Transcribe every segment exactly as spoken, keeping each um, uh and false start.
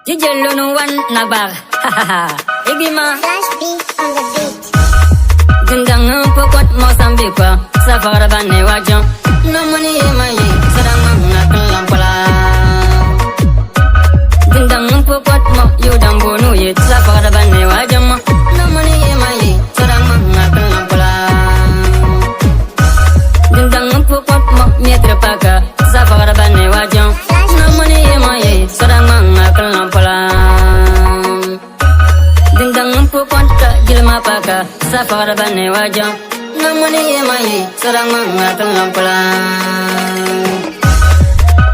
Jijel lunu wan na bag. Igima. Flash beat on the beat. Dindang pokot mo sambi kwa. Safara bane wajon. Namani ye maye. Sodang manga kalampala. Dindang pokot mo yudang bunu ye. Safara bane wajon mo. Namani ye maye. Sodang manga kalampala. Dindang pokot mo meter paka. Safara bane wajon. Namani ye maye. Sodang manga kalampala. Dindang pokot ka jilma paka. Safara bane wajon. Namani ye maye. Sodang manga kalampala.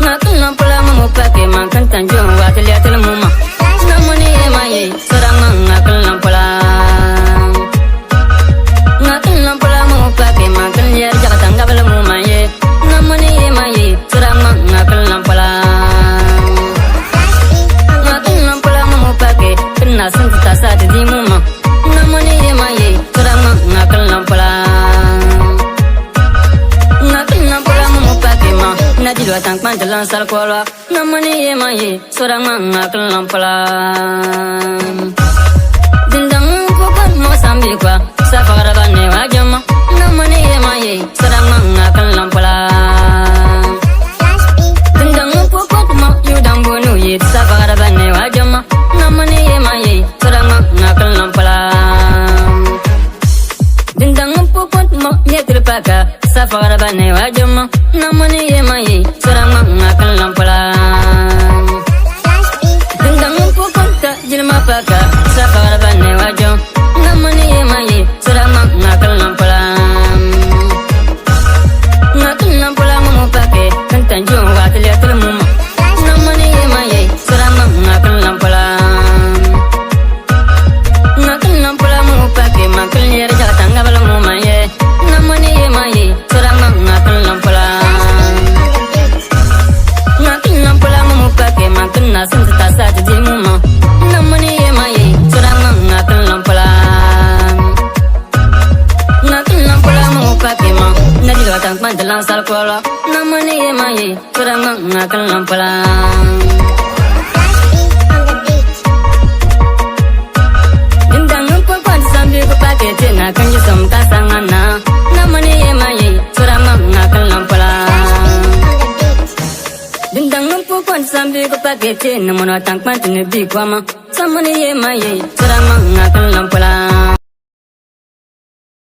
Nga kalampala mamu pake mangkan tanjung wa telia telmuma. Namani ye maye. Sodang manga kalampala. Nga kalampala mamu pake mangkan yer jakatanga balamu maye. Namani ye maye. Sodang manga kalampala. Nga kalampala mamu pake. Kena sentuh tasa di muma. Namani ye maye. Sodang manga kalampala. Nga kalampala mamu pake ma. Nadilwa tangkman jalan sal kolwa. Namani ye maye. Sodang manga kalampala. Dindang pokot mo sambi kwa. Safara bane wajon mo. Namani ye maye. Sodang manga kalampala. Dindang pokot mo yudang bunu ye. Safara bane wajon mo. Namani ye maye. Sodang manga kalampala. Dindang pokot mo meter paka. Safara bane wajon mo. Namani ye maye. Sodang manga kalampala. Dindang pokot ka jilma paka. Safara bane wajon. Namani ye maye. Sodang manga kalampala. Nga kalampala mamu pake. Kentan jung wa telia telmuma. Namani ye maye. Sodang manga kalampala. Nga kalampala mamu pake mangkan yer jakatanga balamu maye. Namani ye maye. Sodang manga kalampala. Nga kalampala mamu pake mangkan nasan tasa di muma. Namani ye maye. Sodang manga kalampala. Nga kalampala mamu pake ma. Nadilwa tangkman jalan sal kolwa. Namani ye maye. Sodang manga kalampala. Dindang pokot sambi ko pake te na kanji som kasangana. Namani ye maye. Sodang manga kalampala. Dindang pokot sambi ko pake te na mono tangkman te ne bi kwa ma. Namani ye maye. Sodang manga kalampala.